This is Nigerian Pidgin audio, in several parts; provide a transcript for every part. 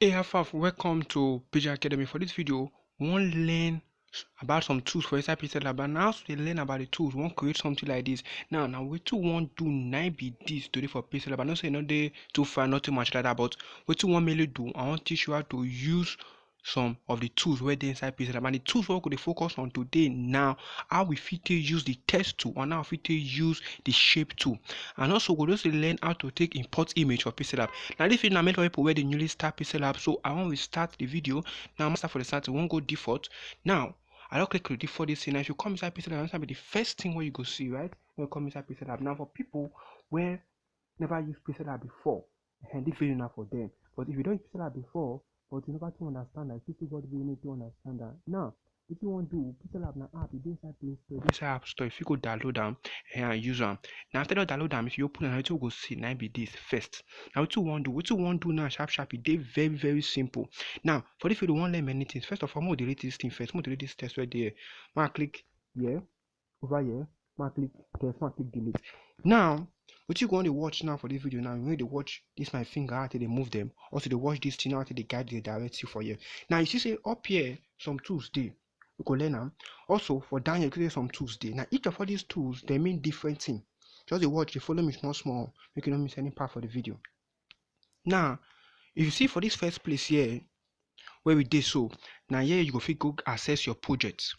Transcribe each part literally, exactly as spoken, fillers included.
Hey, how far? Welcome to Pidgin Academy. For this video, we wan learn about some tools for inside Pixel Lab. And as we learn about the tools, we wan create something like this. Now, now wetin we wan do na be this today for Pixel Lab. I know say e no dey too far, not too much like that, but wetin we wan mainly do, I wan teach you how to use some of the tools wey dey inside Pixel Lab. And the tools wey we go dey focus on today now, how we fit take use the text tool and how we fit take use the shape tool. And also, we go just learn how to take import image for Pixel Lab. Now, this video na meant for people wey dey newly start Pixel Lab. So I wan we start the video. Now, master for the start, we wan go default. Now, I don click the default this thing. Now, if you come inside Pixel Lab, that be the first thing wey you go see, right? When you come inside Pixel Lab. Now, for people wey never use Pixel Lab before, and this video na for them. But if you don use Pixel Lab before, but you never too understand, like, you still got to be need to understand that. Now, wetin we wan do, Pixel Lab na app, e dey inside Play Store, e dey inside App Store. If you go download am, eh, and use am. Now, after you download am, if you open am, wetin we go see na be this first. Now, wetin we wan do, wetin we wan do now, sharp sharp, e dey very, very simple. Now, for this video, we wan learn many things. First of all, make we delete this thing first. Make we delete this text right there. Make I click here, over here, make I click text, make I click delete. Now, wetin you go wan dey watch now for this video now, you wan dey watch this my finger, how I take dey move them, also dey watch this thing, how I take dey guide, dey direct you for here. Now, you see say up here, some tools dey. We go learn am. Also, for down here, you see some tools dey. Now, each of all these tools, they mean different thing. Just dey watch, dey follow me small small, make you no miss any part for the video. Now, if you see for this first place here, where we dey so, na here you go fit go access your project.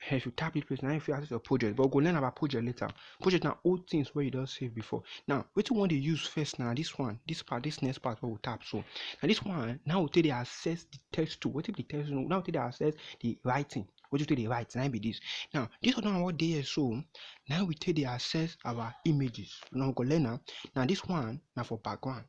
Eh, if you tap this place, na you fit access your project. But we go learn about project later. Project na old things wey you don save before. Now, wetin we wan dey use first na this one, this part, this next part wey we tap so. Na this one, now we take dey access the text tool. Wetin be the text tool? Now we take dey access the writing. Wetin we take dey write, na be this. Now, this other one wey dey here so, now we take dey access our images. Now we go learn am. Now this one na for background.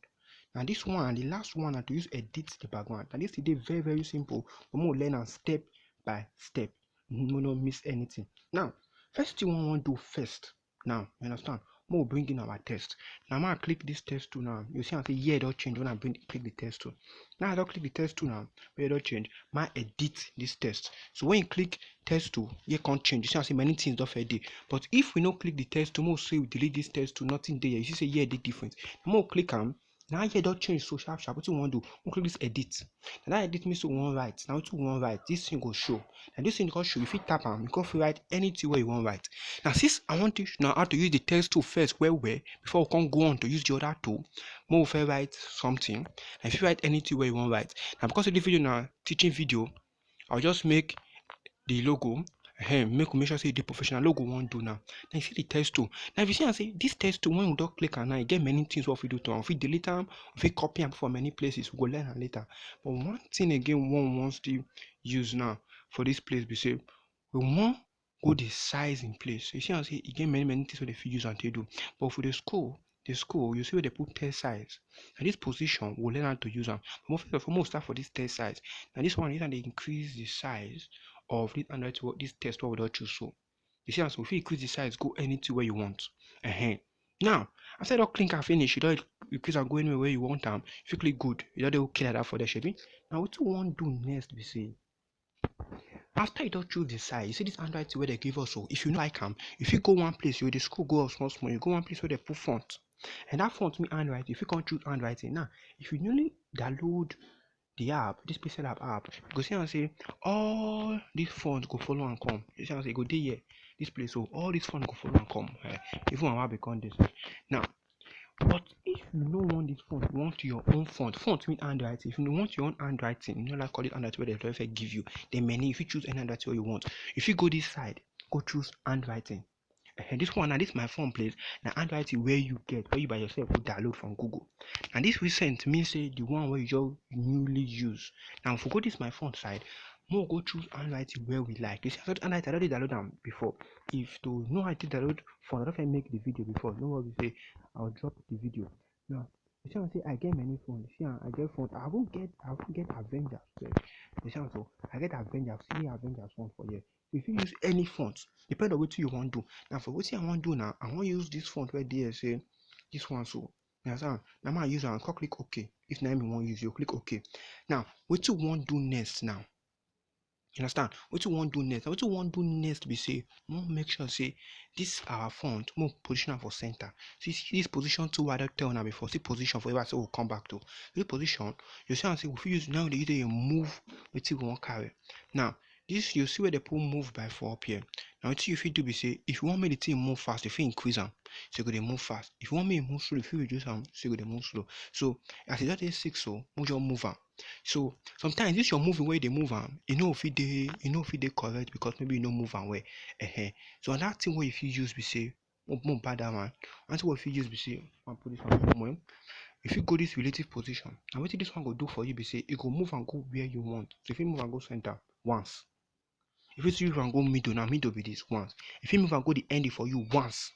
Now this one, the last one, na to use edit the background. Now this thing dey very, very simple, but make we learn am step by step. No, no miss anything. Now, first thing we wan do first. Now, you understand? Make we bring in our text. Now, make I click this text tool now. You see, I say here don change when I bring, click the text tool. Now, I don click the text tool now. Here don change. Make I edit this text. So when you click text tool, here come change. You see, I say many things don fit dey. But if we no click the text tool, make we say we delete this text tool, nothing dey here. You see say here dey different. Make we click am. Now here don change so sharp sharp. Wetin we wan do? We click this edit. Now that edit means we wan write. Now wetin we wan write? This thing go show. Now this thing go show. You fit tap am. You go fit write anything wey you wan write. Now since I wan teach una how to use the text tool first well well before we come go on to use the other tool, make we fit write something. Now if you write anything wey you wan write. Now because of the video na teaching video, I'll just make the logo, eh, make we make sure say the professional logo we wan do now. Now you see the text tool. Now if you see am say this text tool, when we don click am now, e get many things wey we fit do to am. We fit delete am, we fit copy am for many places. We go learn am later. But one thing again wey we wan still use now for this place be say we wan go dey size in place. You see am say e get many many things wey dem fit use am take do. But if we dey scroll, dey scroll, you see where dem put text size. Na this position we go learn how to use am. But first of all, make we start for this text size. Na this one, this one dey increase the size of this handwriting, this text wey we don choose so. You see am so, we fit increase the size go anything wey you want. Ehen. Now, after you don click am finish, you don increase am go anywhere wey you want am. If you click good, you don dey okay like that for there, shebi? Now wetin we wan do next be say, after you don choose the size, you see this handwriting wey dem give us so, if you no like am, you fit go one place, you dey scroll go up small small, you go one place wey dem put font. And that font mean handwriting, you fit come choose handwriting. Now, if you newly download the app, this Pixel Lab app, you go see am say all this font go follow am come. You see am say e go dey here, this place so, all this font go follow am come. Eh, even our become this. Now, but if you no want this font, you want your own font. Font mean handwriting. If you no want your own handwriting, you no like all the handwriting wey dem don first give you, then many, you fit choose any handwriting wey you want. You fit go this side, go choose handwriting. Eh, this one, na this my font place, na handwriting wey you get, wey you by yourself go download from Google. And this recent mean say the one wey you just newly use. Now, if we go this my font side, make we go choose handwriting wey we like. You see, I said handwriting, I already download am before. If to know how to download font, I don first make the video before. No worry, say I'll drop the video. Now, you see, I say I get many fonts. See, I get font. I won't get, I won't get Avengers. Sef. You see, so I get Avengers. See Avengers font for here. So if you use any font, depend on wetin you wan do. Now, for wetin I wan do now, I wan use this font right there. Say this one so. You understand? Now, I use am. Come click OK. If na me wan use, you click OK. Now, wetin we wan do next now? You understand? Wetin we wan do next? Wetin we wan do next be say, we wan make sure say this our font, make we position am for center. So you see this position tool wey I don tell una before, see position for, if I say we come back to this position, you see am say we fit use, now we dey use am move wetin we wan carry. Now, this, you see where they put move by four up here. Now, wetin you fit do be say, if you wan make the thing move fast, you fit increase am, so e go dey move fast. If you wan make e move slow, you fit reduce am, so e go dey move slow. So as e don dey six so, make we just move am. So sometimes this your moving wey you dey move am, e no fit dey, e no fit dey correct because maybe you no move am well. Ehen. So another thing wey you fit use be say, mo, mo bad that one. Another thing wey you fit use be say, I put this one for you. You fit go this relative position. And wetin this one go do for you be say, e go move am go where you want. So you fit move am go center once. You fit move am go middle, na middle be this, once. You fit move am go the end for you once.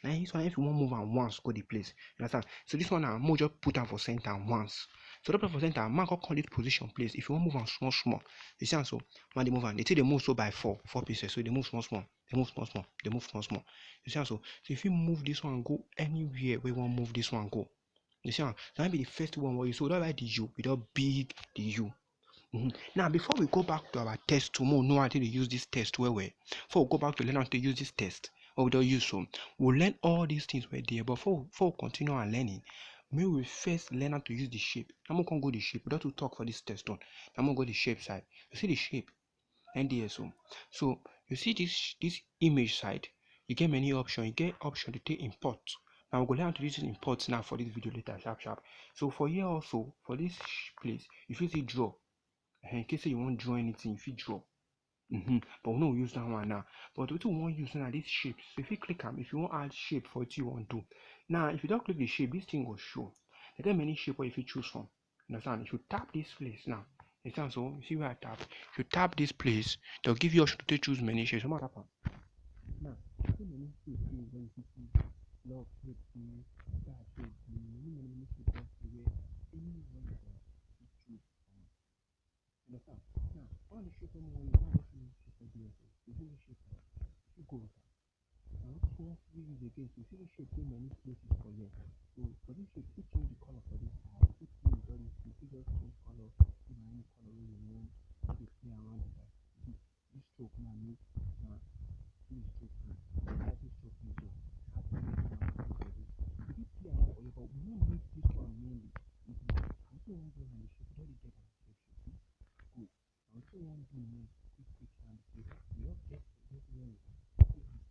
Na this one, if you wan move am once, go the place. You understand? So this one na, make we just put am for center once. So that place for center, make I come call this position place. If you wan move am small small, you see am so, when they move am, they take dey move so by four, four pieces. So they move small small, they move small small, they move small small. You see am so? So you fit move this one go anywhere wey you wan move this one go. You see am? So that be the first one wey you, so that's why the U, we don big the U. Mhm. Now, before we go back to our test tool, make we know how to use this test well well. Before we go back to learn how to use this test, or we don use so, we'll learn all these things wey dey. But before, before we continue our learning, make we first learn how to use the shape. Now, make we come go the shape. We don too talk for this test one. Now, make we go the shape side. You see the shape? N D S O. So you see this, this image side, you get many options. You get option to take import. Now we go learn how to use this import now for this video later, sharp sharp. So for here also, for this sh-, place, you fit see draw. Eh, in case say you wan draw anything, you fit draw. Mm-hmm. But we no use that one now. But wetin we wan use now, this shape. So if you click am, if you wan add shape for wetin you wan do. Now, if you don click the shape, this thing go show. There are many shape wey you fit choose from. You understand? If you tap this place now, you understand? So you see where I tap? If you tap this place, they'll give you option to take choose many shapes. So make I tap am. Now, you see many shapes wey you fit choose. Love shape dey, star shape dey, many, many, many shapes dey wey any one you wan choose from. You understand? Now, all the shape wey you wan use, you just fit use shape wey dey here. You see the shape now? You go with am. Now, wetin we wan use again, so you see the shape dey many places for here. So for this shape, you fit change the color for this side. You fit change all this, you fit just change color, give am any color wey you want. You dey play around with am. This, this stroke now, make, now, this stroke now, add this stroke now, so add this one for this. You fit play around for here, but we no need this one mainly. Mhm. Wetin we wan do na the shape, we don dey get am, shape, shape. Good. Na wetin we wan do now, quick quick now be say, we just get to get where we wan put this thing,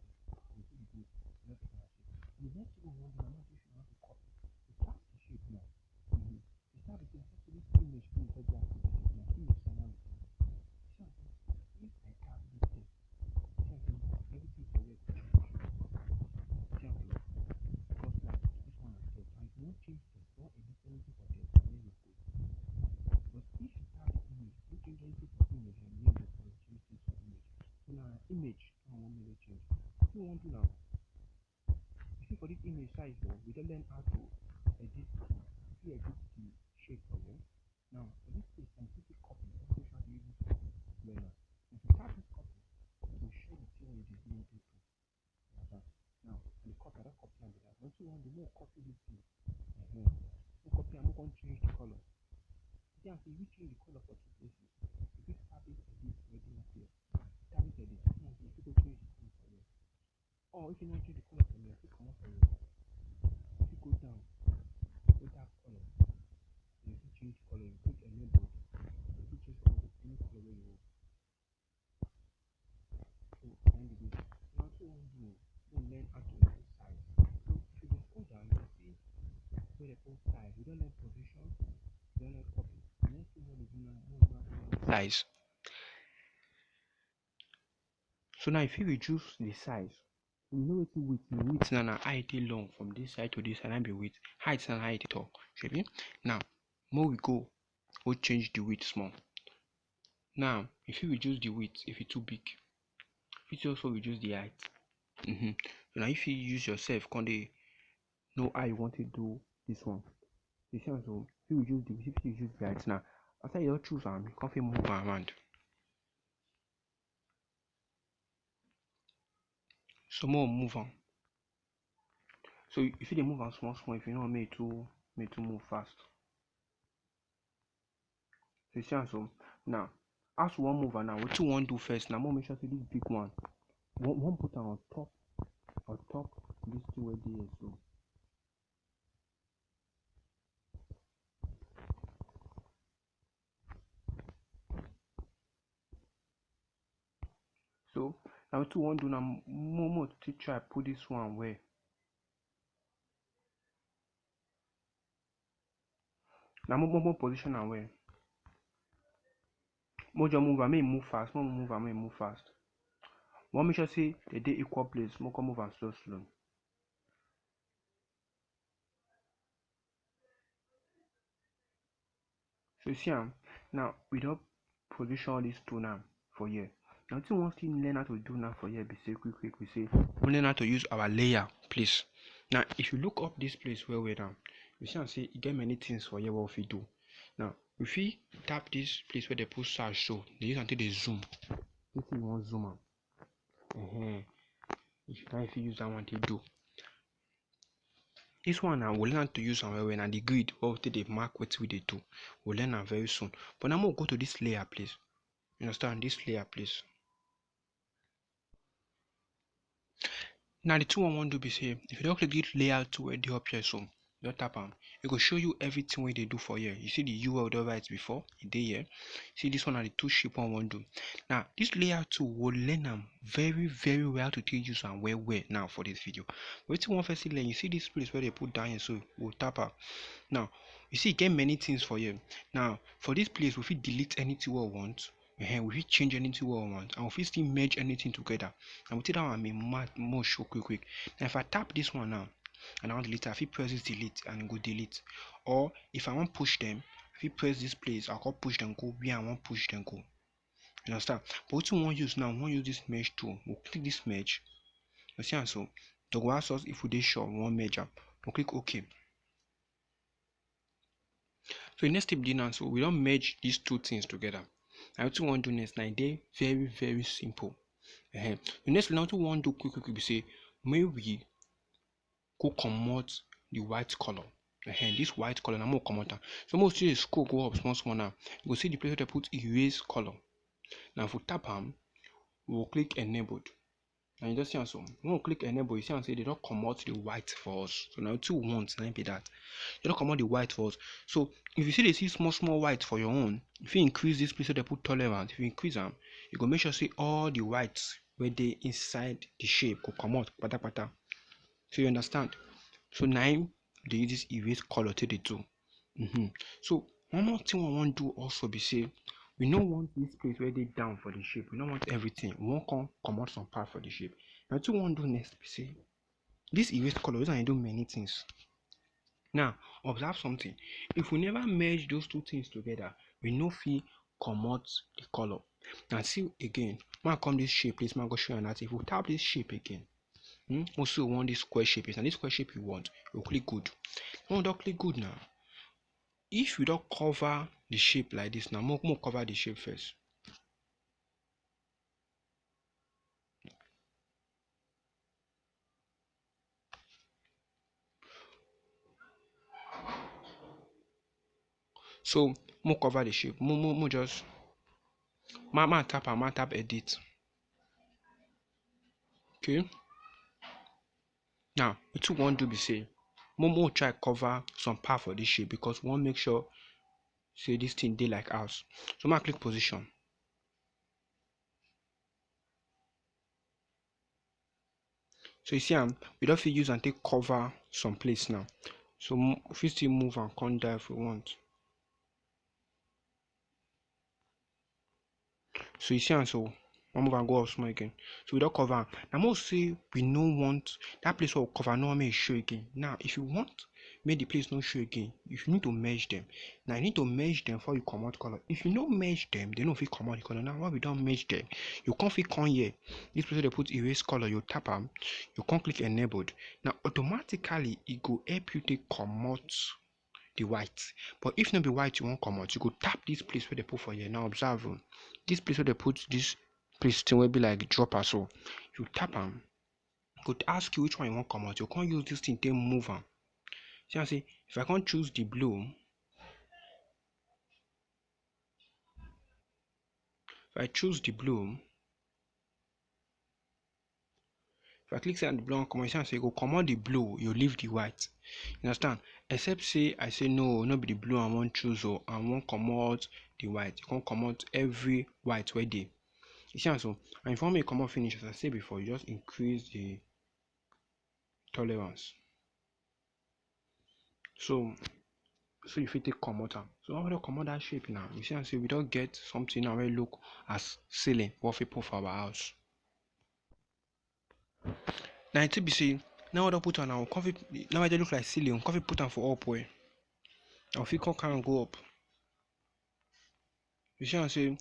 we put the goat, we just get our shape. And the next thing we wan do na, make we show how to copy. We tap the shape now. Mhm. We tap the shape, so this image fit just dey activated now. Image send am. See am so, if I tap this thing, see am so, everything for here go change. See am so, because now, this one na text. And if you wan change text, you wan edit anything for text, na here you go. But if you tap the image, you change anything for image, na here you go change things for image. So na image, I wan make we change. Wetin we wan do now? You see for this image size so, we don learn how to edit the, fit edit the shape for here. Now, for this place, I fit copy. Let me show you this copy well now. If you tap this copy, it go show the thing wey you dey do. Now, I dey copy, I don copy am be that. Wetin we wan do, make we copy this thing. Ehen. Make we copy am, make we come change the color. See am say if you change the color for two places, you fit tap it like this, wetin appear. Tap it like this. See am say you fit go change the color for here. Or if you no change the color for here, you fit comot for here. You fit go down, go dark color. You fit change color. You click enable. You fit change color to any color wey you want. So, na im be this. Now, wetin we wan do, we wan learn how to remove size. So, if you dey scroll down, you go see where they put size. We don learn position, we don learn copy. The next thing we wan do now, we wan learn size. So now, if you reduce the size, you know wetin width mean? Width na, na how e take long from this side to this side, na im be width. Height na, na how e take tall. Shebi? Now, make we go, go change the width small. Now, if you reduce the width, if e too big, you fit also reduce the height. Mm-hmm. So now, if you use yourself, come dey know how you want to do this one. You see am so, if you reduce the, if you reduce the height now, after you don choose am, you come fit move am around. So make we move am. So you fit dey move am small small if you no wan make e too, make e too move fast. So you see am so. Now, as we wan move am now, wetin we wan do first na, make we make sure say this big one, we wan, we wan put am on top, on top this thing wey dey here so. So, na wetin we wan do now, mo-, mo-, to try put this one well. Now, mo-, mo-, mo position am well. Mo just move am, make e move fast. Mo move am, make e move fast. We wan make sure say dem dey equal place. Mo come move am slow, slow. So you see am, now we don position all these two now for here. Now, wetin we wan still learn how to do now for here be say, quick, quick, we say, we learn how to use our layer, please. Now, if you look up this place well, well now, you see am say e get many things for here wey we fit do. Now, we fit tap this place where they put search, so they use am take dey zoom. If you wan zoom am, uh-huh. If you can, if you use that one take do. This one now, we learn how to use am well, well, na the grid wey we take dey mark wetin we dey do. We learn am very soon. But now, we go to this layer, please. You understand? This layer, please. Now, the two one wan do be say, if you don click this layer tool wey dey up here so, you don tap am, e go show you everything wey dey do for here. You see the U L we don write before, e dey here. See, this one na the two shape one wan do. Now, this layer tool, we learn am very, very well to take use am well, well now for this video. Wetin we wan first learn, you see this place where they put down here, so we tap am. Now, you see, e get many things for here. Now, for this place, we fit delete anything we want. Uh-huh, we fit change anything we want, and we fit still merge anything together. And we take that one, I mean, mad, more show quick, quick. Now, if I tap this one now, and I want delete, I fit press this delete, and e go delete. Or if I wan push them, I fit press this place, I go push them go where I wan push them go. You understand? But wetin we wan use now, we wan use this merge tool. We'll click this merge. You see am so? They go ask us if we dey sure we wan merge am. We'll click OK. So the next step dey now, so we don merge these two things together. Now, wetin we wan do next, now, e dey very, very simple. Uh-huh. The next thing now, wetin we wan do quick, quick, be say, make we go comot the white color. Uh-huh. This white color, now, make we comot am. So, make we still scroll go up small, small now. You go see the place where they put erase color. Now, if we tap am, we will click enabled. And you just see am so. When we click enable, you see am say they don comot the white for us. So now, wetin we want, na im be that. They don comot the white for us. So if you see, dey see small, small white for your own, if you increase this place where they put tolerance, if you increase am, you go make sure say all the white wey dey inside the shape go comot kpatakpata. So you understand? So na im dey use this erase color take dey do. Mm-hmm. So one more thing I wan do also be say, we no want this place where dey down for the shape. We no want everything. We wan come comot some part for the shape. Now, wetin we wan do next be say, this erase color, this one dey do many things. Now, observe something. If we never merge those two things together, we no fit comot the color. Now, see again, make I come this shape, please, make I go show you another thing. If we tap this shape again, hmm, also we want this square shape, and this square shape you want, you click good. When we don click good now, if we don cover the shape like this now, make we, make we cover the shape first. So, make we cover the shape. Make we, make we, make we just, make I, make I tap am, make I tap edit. Okay. Now, wetin we wan do be say, make we, make we try cover some part for this shape, because we wan make sure say this thing dey like house. So, make I click position. So you see am, we don fit use am take cover some place now. So m-, we fit still move and come down if we want. So you see am so, we move and go up small again. So we don cover am. Now, make we say we no want that place wey we cover, no wan make e show again. Now, if you want make the place no show again, you need to merge them. Now, you need to merge them before you comot color. If you no merge them, they no fit comot the color. Now, when we don merge them, you come fit come here. This place wey they put erase color, you tap am, you come click enabled. Now, automatically, e go help you take comot the white. But if no be white you wan comot, you go tap this place wey they put for here. Now, observe, oh, this place wey they put this place thing wey be like dropper, so you tap am, go ask you which one you wan comot. You come use this thing take move am. See am say, if I come choose the blue, If I choose the blue, if I click say the blue one comot, you see am say e go comot the blue, you leave the white. You understand? Except say I say no, no be the blue I wan choose o, I wan comot the white. You come comot every white wey dey. You see am so? And if you wan make e comot finish, as I say before, you just increase the tolerance. So, so you fit take comot am. So when we don comot that shape now, you see am say we don get something now wey look as ceiling wey we fit put for our house. Now, the thing be say, now we don put am now, we come fit, now e dey look like ceiling, we come fit put am for up well. And we fit come carry am go up. You see am say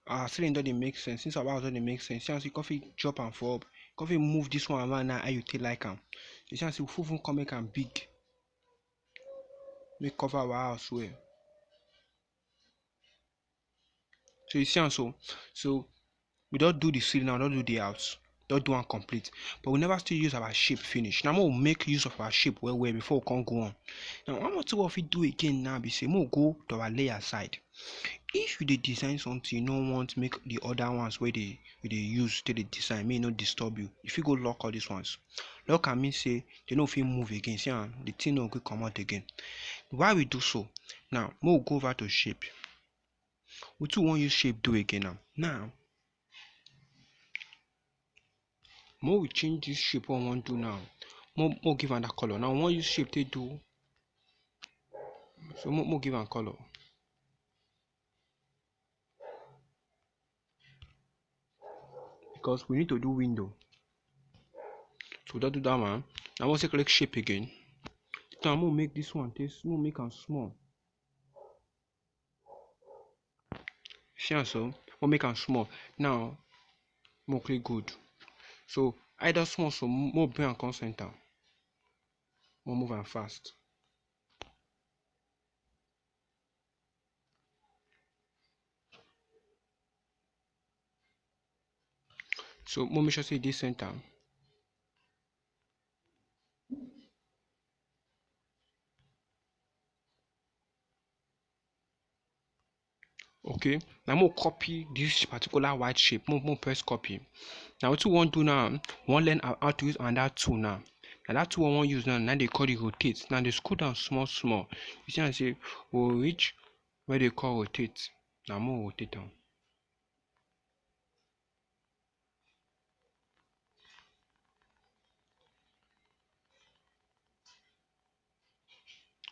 our ceiling don dey make sense, since our house don dey make sense. See am say you come fit drop am for up, you come fit move this one around now how you take like am. You see am say we fit even come make am big, make cover our house well. So you see am so, so we don do the ceiling now, we don do the house, don do am complete, but we never still use our shape finish. Now make we make use of our shape well well before we come go on. Now one more thing we fit do again now be say make we go to our layer side. If you dey design something, you no want make the other ones wey dey, you dey use take dey design, make e no disturb you, you fit go lock all these ones. Lock am mean say they no fit move again. See am, the thing no go comot again. Why we do so? Now make we go over to shape. Wetin we wan use shape do again now? Now make we change this shape wey we wan do now. Make we, make we give am that color. Now we wan use shape take do, so make, make we give am color, because we need to do window. So we don do that one. Now we wan still click shape again. Now make we make this one take, make we make am small. See am so? Make we make am small. Now make we click good. So either small, so make we bring am come center. Make we move am fast. So make we make sure say e dey center. Okay, now make we copy this particular white shape. Make we, make we press copy. Now wetin we wan do now? We wan learn how, how to use another tool now. Now that tool we wan use now, now dem dey call the rotate. Now dem dey scroll down small small. You see am say we reach where dem dey call rotate. Now make we rotate am.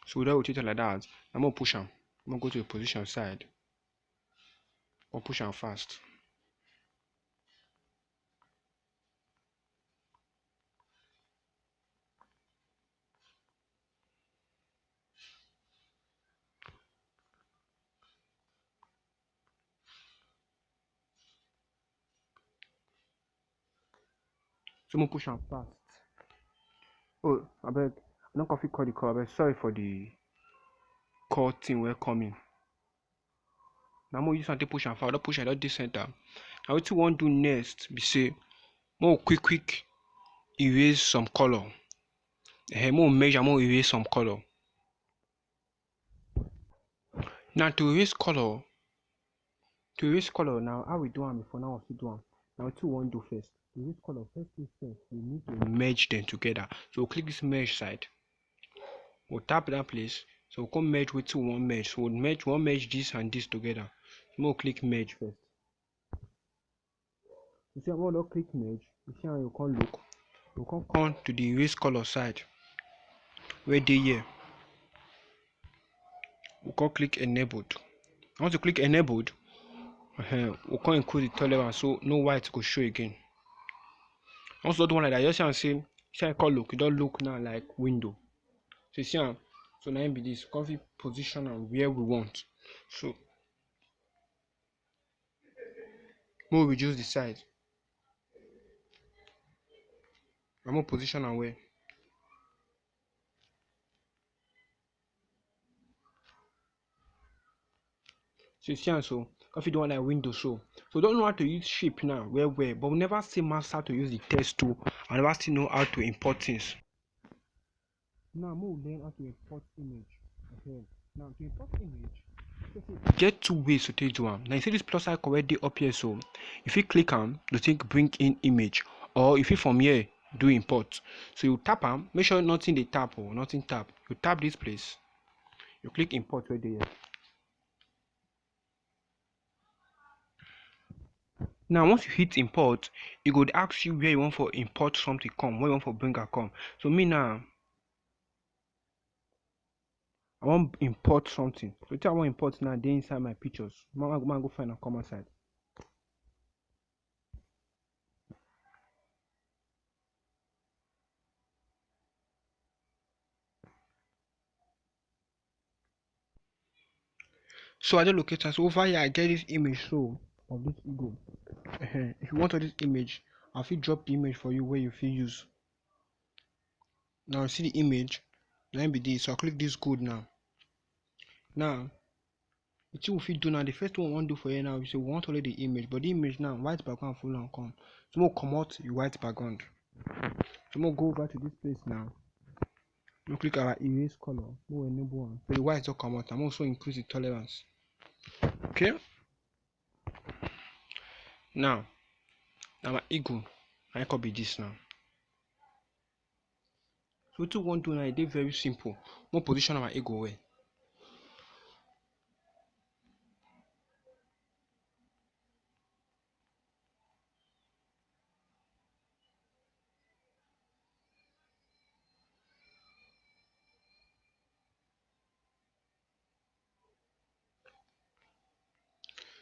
So we don rotate am like that. Now make we push am. Make we go to the position side. Make we push am fast. So make we push am fast. Oh abeg, I no come fit call the call, abeg, sorry for the call thing wey come in. Now make we use am take push am far. We don push am, e don dey center. Now wetin we wan do next be say make we quick quick erase some color. Ehen, make we merge am, make we erase some color. Now to erase color, to erase color, now how we do am before, now we fit do am. Now wetin we wan do first? To erase color, first thing first, we need to merge them together. So click this merge side. We'll tap that place. So we'll come merge wetin we wan merge. So we'll merge, we wan merge this and this together. So make we click merge first. You see, when we don click merge, you see how you come look. You come come to the erase color side wey dey here. We come click enabled. Once you click enabled, uh, we come increase the tolerance so no white go show again. Once you don do one like that, you see am say, see how e come look. E don look now like window. So you see am. So na im be this. Come fit position am where we want. So make we reduce the size. Na make we position am well. So you see am so, come fit do one like window so. So we don know how to use shape now well well, but we never still master how to use the text tool. I never still know how to import things. Now make we learn how to import image. Okay. Now to import image, E get two ways to take do am. Now you see this plus icon wey dey up here so, you fit click am to take bring in image, or you fit from here do import. So you tap am, make sure nothing dey tap o, nothing tap. You tap this place, you click import wey dey here. Now once you hit import, e go ask you where you want for import something come, where you want for bring am come. So me now, I wan import something. So wetin I wan import now dey inside my pictures. Ma, ma, ma go find am come outside. So I don locate am. So over here, I get this image so of this eagle. Ehen, if you want all this image, I fit drop the image for you where you fit use. Now see the image. Now be this. So I click this code now. Now, the thing we fit do now, the first one we wan do for here now, we say we want only the image, but the image now, white background full am come. So we comot the white background. So we go over to this place now. We click our erase color. We enable am. So the white don comot. I'm also increase the tolerance. Okay. Now, na my eagle na im come be this now. So wetin we wan do now, e dey very simple. Mo position our eagle well.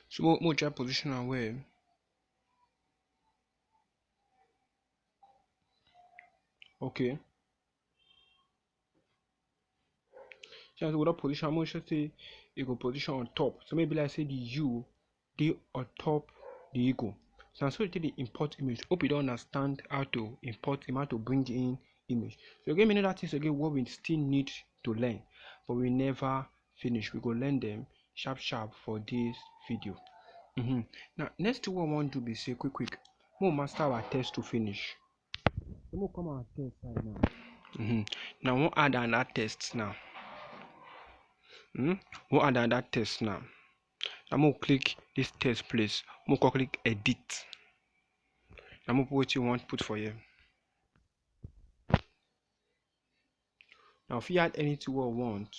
So mo, mo try position am well. Okay. So as we don position am, make sure say e go position on top. So maybe like say the U dey on top the eagle. So na so you take dey import image. Hope you don understand how to import im, how to bring in image. So again, many other things again wey we still need to learn, but we never finish. We go learn them sharp sharp for this video. Mm-hmm. Now, next thing we wan do be say quick quick, mo master our text to finish. So mo come our text right now. Mm-hmm. Now we add another text now. Mm-hmm. We add another text now. Now mo click this text place. Mo go click edit. Now mo put wetin you want put for here. Now if you add anything we want,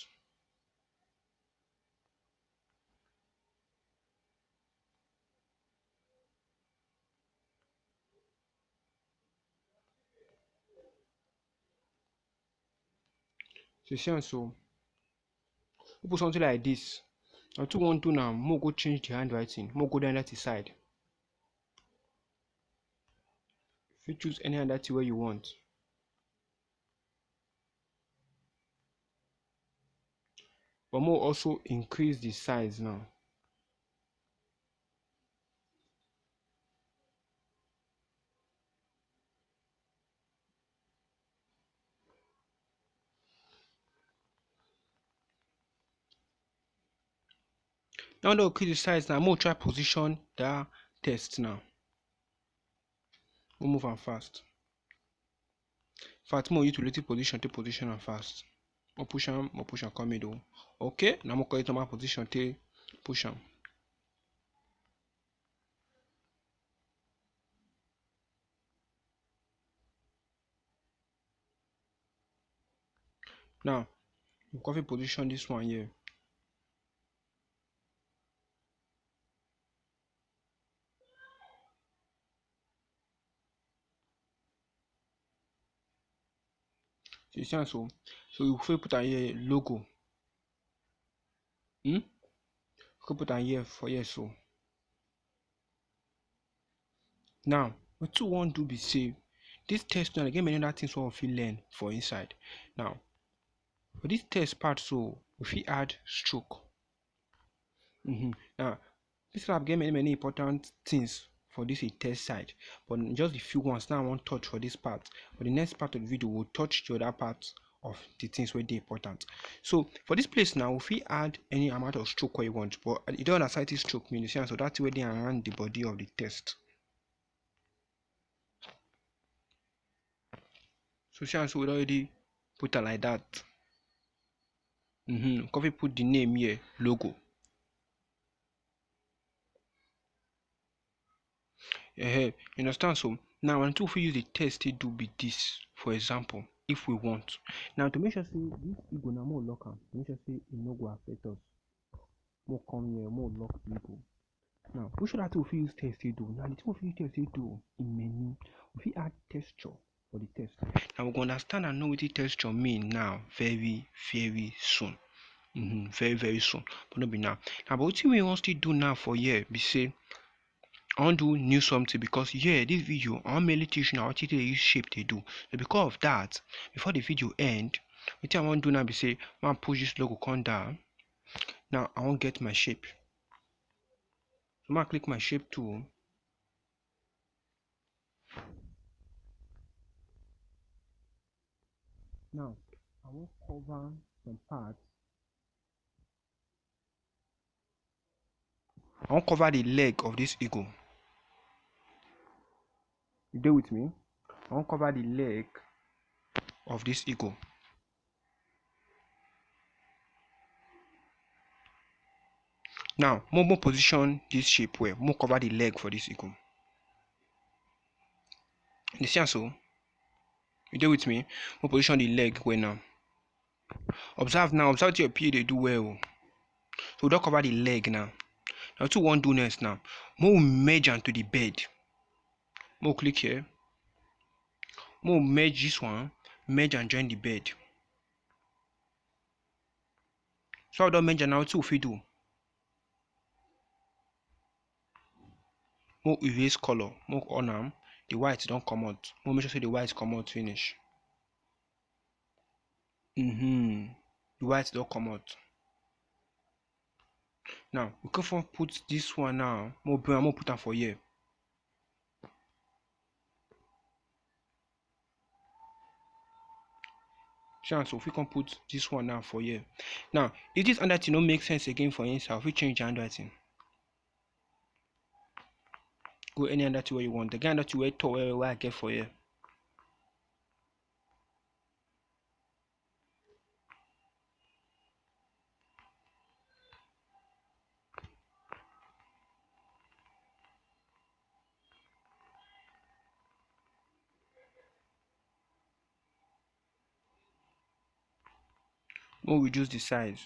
so you see am so, we put something like this. Now two one two now, mo go change the handwriting, mo go down that side. If you choose any other thing where you want. But mo also increase the size now. Now that we increase the size now, mo try position that text now. We move am fast. In fact, mo use relative position to position am fast. Mo push am, mo push am come middle. Okay, now mo correct normal position to push am. Now, we go fit position this one here. So you see am so, so you fit put am here, logo. Hmm? You fit put am here for here so. Now, wetin we wan do be say, this text now, e get many other things wey we fit learn for inside. Now, for this text part so, we fit add stroke. Mm-hmm. Now, this app get many, many important things for this a text side, but just a few ones now I wan touch for this part. For the next part of the video, we'll touch the other part of the things wey dey important. So for this place now, we fit add any amount of stroke wey you want, but you don understand wetin stroke mean, you see am so, that thing wey dey around the body of the text. So see am so, we don already put am like that. Mm-hmm. Come fit put the name here, logo. Eh, you understand? So now, and two fit use the text take do be this, for example, if we want. Now, to make sure say this ego na more lock am, to make sure say e no go affect us. More come here, more lock people. Now, which other thing we fit use text take do? Now, the thing we fit use text take do in menu, we fit add texture for the text. Now, we go understand and know wetin texture mean now very, very soon. Mm-hmm, very, very soon. But no be now. Now, but wetin we wan still do now for here be say, I wan do new something because here, this video, I wan mainly teach una wetin dey use shape dey do. So because of that, before the video end, wetin I wan do now be say, I wan push this logo come down. Now, I wan get my shape. So, I click my shape tool. Now, I wan cover some parts. I wan cover the leg of this ego. You dey with me? I wan cover the leg of this ego. Now, mo mo position this shape well. Mo cover the leg for this ego. You see am so? You dey with me? Mo position the leg well now. Observe now, observe wetin your P A dey do well o. So we don cover the leg now. Now wetin we wan do next now? Mo merge am to the bed. Mo click here. Mo merge this one, merge and join the bed. So I don merge am now, wetin we fit do? Mo erase color, mo on am, the white don comot. Mo make sure say the white comot finish. Mm-hmm. The white don comot. Now, we come for put this one now. Mo bring am, mo put am for here. Chance, so we come put this one now for here. Now, if this other thing no make sense again for inside, we change the handwriting. Go any other thing where you want. The kind of thing where tall where, where I get for here. We'll reduce the size.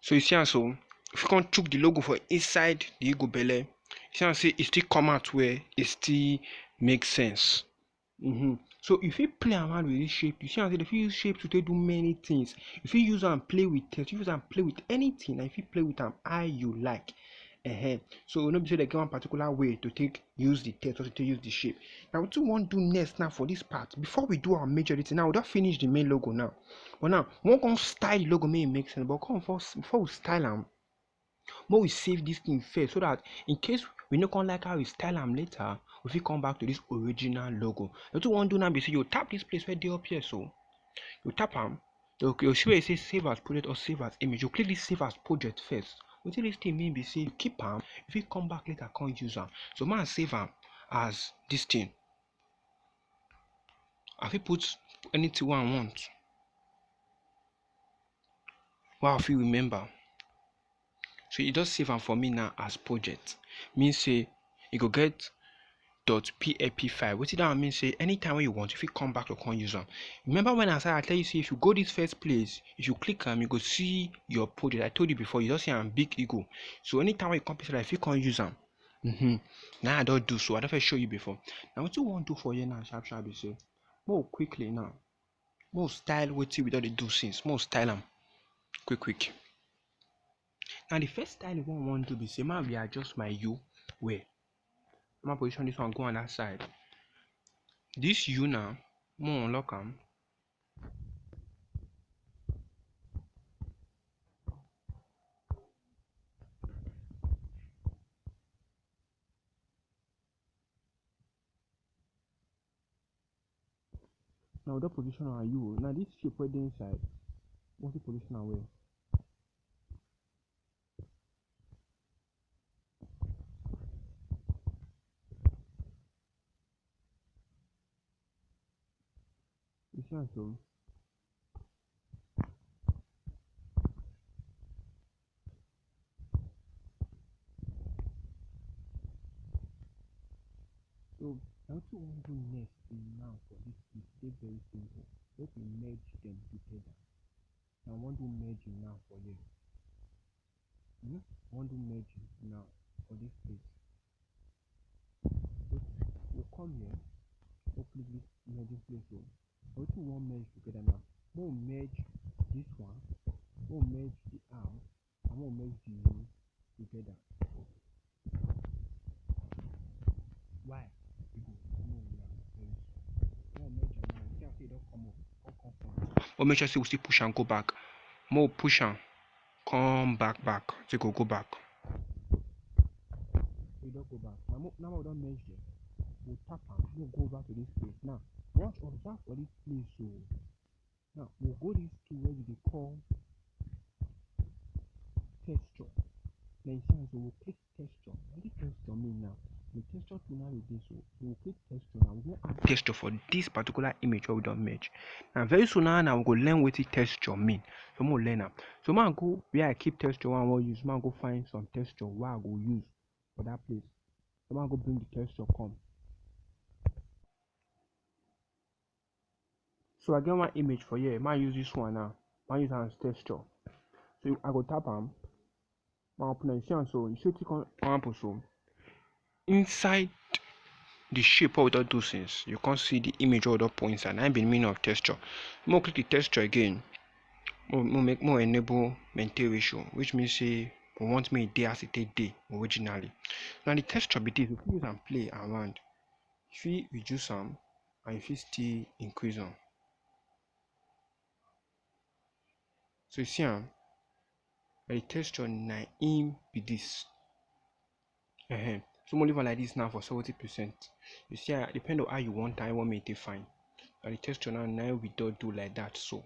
So you see am so, if you come chook the logo for inside the ego belle, you see am say e still come out well, e still make sense. Mm-hmm. So if you play around with this shape, you see am say dem fit use shape to take do many things. You fit use am play with text, you use am play with anything, and you fit play with am how you like. Uh-huh. So no be say dem get one particular way to take use the text or to take use the shape. Now wetin we wan do next now for this part, before we do our major editing, now we don finish the main logo now. But now we wan come style the logo make e make sense. But come first, before we style am, make we save this thing first so that in case we no come like how we style am later, we fit come back to this original logo. Wetin we wan do now be say you tap this place wey dey up here so. You tap am, okay, you see where e say save as project or save as image. You click this save as project first. Wetin this thing mean be say you keep am, you fit come back later come use am. So make I save am as this thing. I fit put anything wey I want. Wey I fit remember. So e just save am for me now as project. Mean say e go get dot P L P file. Wetin that one mean say anytime wey you want, you fit come back to come use am. Remember when I say, I tell you say if you go this first place, if you click am, you go see your project. I told you before, you just see am big ego. So anytime wey you come place like, you fit come use am. Mm-hmm. Now I don do so. I don first show you before. Now wetin we wan do for here now, sharp sharp, be say, more quickly now, more style wetin we don dey do since. More style am quick quick. Now the first style wey I wan do be say, make I readjust my U well. Make I position this one go on that side. This U now, make I unlock am. Now we don position our U. Now this shape wey dey inside, we wan position am well. And so, so I also want to next thing now for this is very simple. Let me merge them together. I want to merge it now for you. Hmm? I want to merge it now for this place. So we'll come here. Hopefully this merging place will. What we want merge together now? We'll merge this one. We'll merge the arm. And we'll merge the room together. Why? We'll merge am now. See, I say don't come up. Come, come, come. We'll make sure say we still push and go back. More push and come back, back. So go, go back. We don't go back. Now, now we don't merge there. We'll tap and we'll go back to this place. Now, watch, observe for this place. So now we'll go this to where we call texture. Then you see, so we'll click texture. What is texture mean now? The texture tool now is this. So we'll click texture now. We'll add texture for this particular image where we don't merge. Now very soon now, now we'll go learn what the texture mean. So we'll learn now. So man go where I keep texture one I wan use. Man go find some texture where I go use for that place. So man go bring the texture come. So I get one image for here. Man use this one now. Man use am as texture. So I go tap am. Man open am. You see am so. You see wetin come happen so. Inside the shape wey we don do since, you come see the image wey we don put inside. Na im be the meaning of texture. Make we click the texture again. Make we, make we make, make we enable maintain ratio, which means say we want make e dey as e take dey originally. Now the texture be this. We fit use am play around. You fit reduce am and you fit still increase am. So you see am, na the texture na im be this. Uh-huh. So mo leave am like this now for seventy percent. You see, ah, depend on how you want am, you want make e take fine. Na the texture now, na we don do like that so.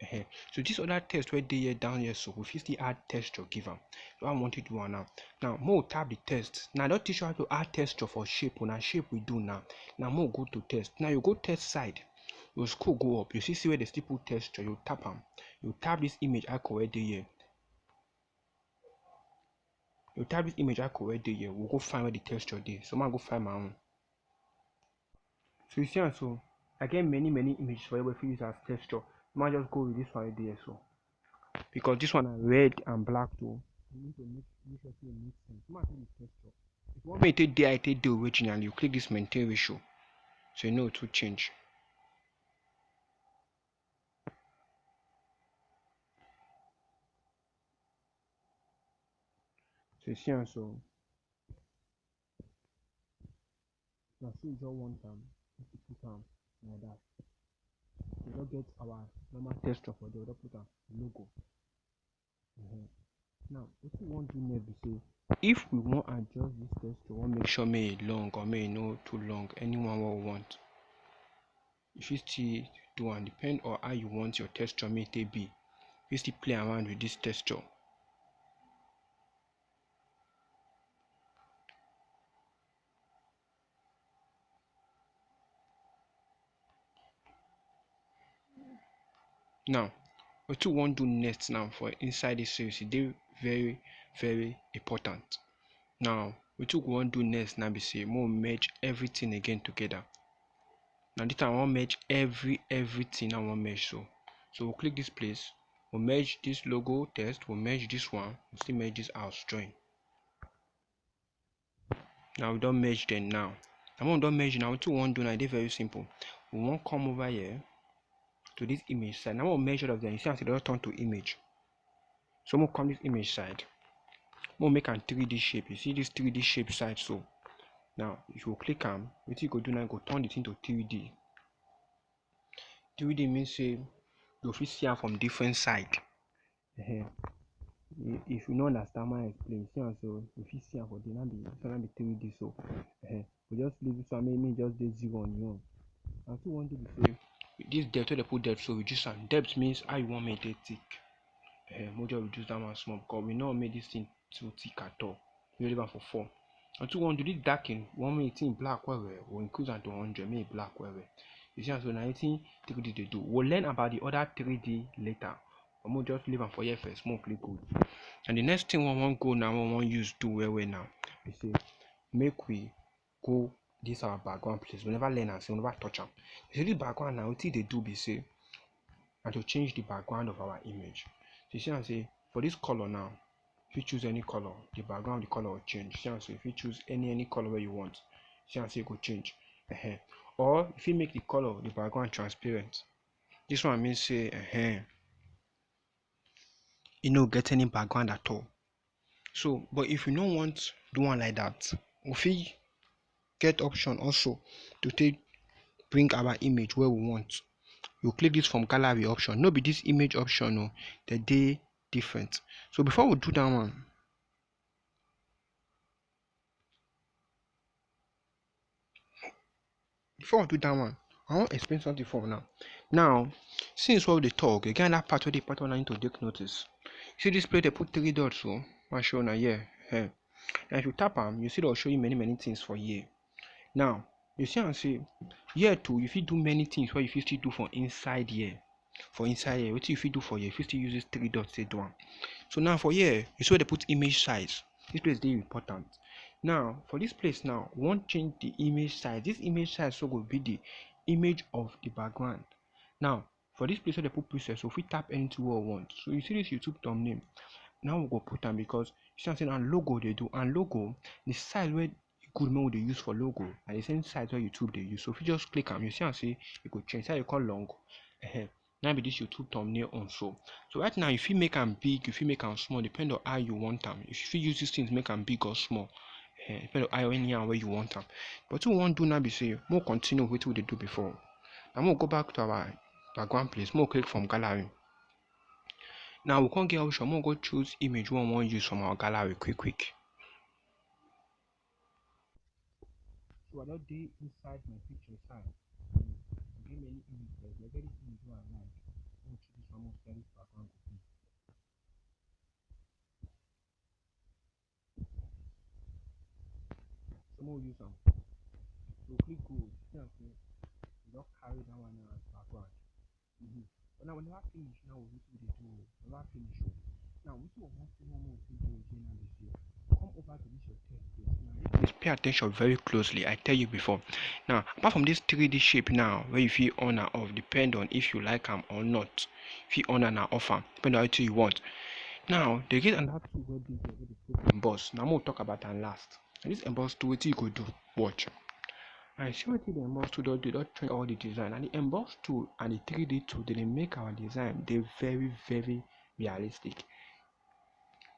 Uh-huh. So this other text wey dey here down here, so we fit still add texture give am. So I want to do am now. Now, mo tap the text. Now I don teach you how to add texture for shape. Na shape we do now. Now mo go to text. Now you go text side. You scroll go up. You see, see where they still put texture. You tap am. You tap this image icon wey dey here. You tap this image icon wey dey here. We go find where the texture dey. So man go find my own. So you see am so, I get many, many images for here wey fit use as texture. Man just go with this one wey dey here so. Because this one na red and black too. You need to make, make sure say e make sense. Man take the texture. If you want make e take dey, e take dey original, you click this maintain ratio. So you no too change. So you see am so. Na so you just want am, make you put am like that. We don get our normal texture for there, we don put am logo. Uh-huh. Now, wetin we wan do next be say, if we wan adjust this texture, we wan make sure make e long or make e no too long, anyone wey we want. You fit still do am, depend on how you want your texture make e take be. You fit still play around with this texture. Now, wetin we wan do next now for inside this series, e dey very, very important. Now, wetin we wan do next now be say, make we merge everything again together. Now, this time I wan merge every, everything I wan merge so. So we'll click this place, we'll merge this logo text, we'll merge this one, we'll still merge this house join. Now we don merge them now. Now when we don merge now, wetin we wan do now, e dey very simple. We wan come over here to this image side. Now we merge all of them. You see as e don turn to image. So we come this image side. We make am three D shape. You see this three D shape side so. Now if you click am, wetin you go do now, you go turn the thing to three D. Three D mean say you fit see am from different side. Ehen. I-, if you no understand my explain, see am so, you fit see am for there, na be, so na be three D so. Ehen. We just leave this one, make, make e just dey zero on your own. And two wan do be say, this depth wey dem put depth so, reduce am. Depth means how you wan make e take thick. Ehen, make we just reduce that one small because we no wan make this thing too thick at all. We leave am for four. And two wan do this darken, we wan make the thing black well well, we increase am to hundred, make e black well well. You see am so, na wetin three D dey do. We'll learn about the other three D later. But mo just leave am for here first, mo click good. And the next thing we wan go now, we wan use do well well now, be say make we go this our background place. We never learn am, so we never touch am. You see the background now, wetin e dey do be say, na to change the background of our image. So you see am say for this color now, if you choose any color, the background, the color will change. See am so, if you choose any, any color wey you want, see am say e go change. Ehen. Or if you make the color, the background transparent. This one mean say, ehen, e no get any background at all. So, but if you no want do am like that, we fit get option also to take bring our image where we want. You click this from gallery option. No be this image option, no, they dey different. So before we do that one, before we do that one, I wan explain something for una. Now, since what we dey talk, again, that part wey dey part wey una need to take notice. See this place they put three dots, so I show una here. Eh. Now, if you tap am, you see they'll show you many, many things for here. Now, you see am say here too, you fit do many things wey you fit still do for inside here. For inside here, wetin you fit do for here, you fit still use this three dots take do am. So now for here, you see where they put image size. This place dey important. Now, for this place now, we wan change the image size. This image size so go be the image of the background. Now, for this place where they put pixel, so we fit tap anything we want. So you see this YouTube thumbnail. Now we go put am because you see am say na logo dey do, and logo, the size wey e good make we dey use for logo na the same size wey YouTube dey use. So if you just click am, you see am say e go change. See how e come long? Ehen. Na be this YouTube thumbnail own so. So right now, you fit make am big, you fit make am small, depend on how you want am. You fit use these things make am big or small. Eh, depend on how, anyhow wey you want am. But what we wan do now be say, make we continue with wetin we dey do before. Now make we go back to our background place, make we click from gallery. Now we come get option, make we go choose image wey we wan use from our gallery quick quick. So I don dey inside my picture side. I get many images, I get this image wey I like. Make we choose this one, make we see how this background go be. So make we use am. So click go, see am say we don carry that one now as background. Mm-hmm. But now we never finish now with wetin we dey do. We never finish o. Now wetin we wan see, one more thing to again now be say, come over to this your text place now. Please pay attention very closely. I tell you before. Now, apart from this three D shape now, where you fit on and off, depend on if you like am or not. If you on and off am, depend on wetin you want. Now, they get another tool wey dey there wey dey put emboss. Now, make we talk about am last. And this emboss tool, wetin you go do? Watch. I see wetin the emboss tool don do, don change all the design. And the emboss tool and the three D tool, they dey make our design dey very, very realistic.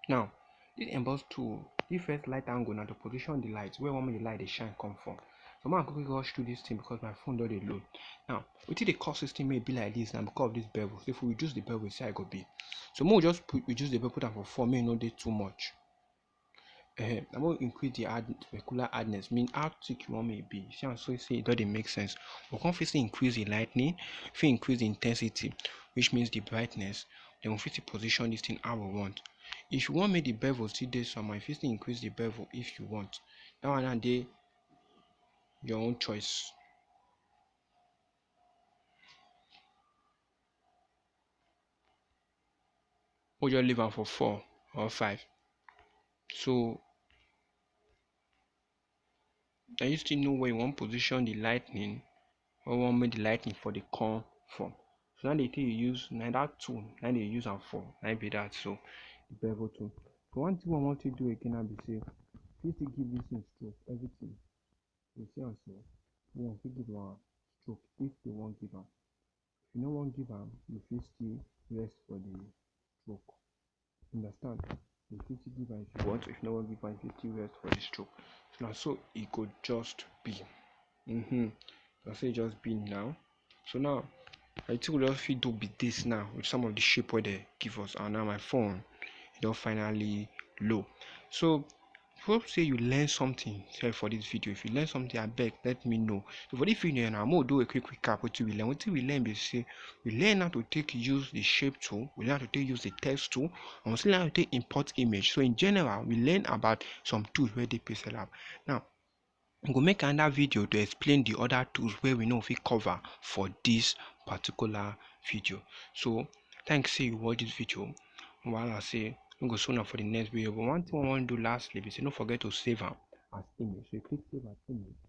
Now, this emboss tool, the first light angle na to position the light where we wan make the light dey shine come from. So make I quickly rush through this thing because my phone don dey load. Now, wetin dey cause this thing make e be like this na because of this bevel. So if we reduce the bevel, see how e go be. So make we just put, reduce the bevel, put am for four, make e no dey too much. Eh, I'm gonna increase the hard, specular hardness, mean how thick you want me to be. See, I'm so say it doesn't make sense. We can first increase the lightning, if we increase the intensity, which means the brightness, then we fit position this thing how we want. If you want me the bevel still dey somewhere, if you still increase the bevel if you want. That one na dey your own choice. Or just leave am for four or five. So, na you still know where you wan position the lightning, or wan make the lightning for dey come from. So na the thing you use, na that tool, na dey use am for, na be that. So the bevel tool. So one thing I want to do again na be say, you still give this thing stroke, everything. You see am so? You wan fit give am stroke if you wan give am. If you no wan give am, you fit still rest for the stroke. Understand? You fit still give am if you want. If you no wan give am, you fit still rest for the stroke. So na so e go just be. Mm-hmm. Na so e just be now. So now, I think we just fit do be this now with some of the shape wey they give us. And now my phone, e don finally low. So hope say you learn something sef for this video. If you learn something, abeg let me know. So for this video now, I'm gonna do a quick recap wetin we learn. Wetin we learn be say we learn how to take use the shape tool, we learn how to take use the text tool, and we still learn how to take import image. So in general, we learn about some tools wey dey Pixel Lab. Now, I go make another video to explain the other tools wey we no fit cover for this particular video. So thanks say you watch this video. Wahala say we go see una for the next video. But one thing I wan do lastly be say no forget to save am as image. So you click save as image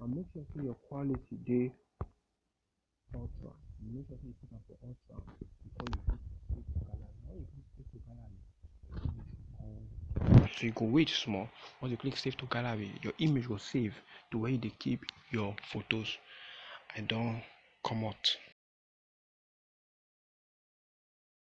and make sure say your quality dey ultra. You make sure say you put am for ultra before you click save to gallery. When you click save to gallery, so you go wait small. Once you click save to gallery, your image go save to where you dey keep your photos. I don comot.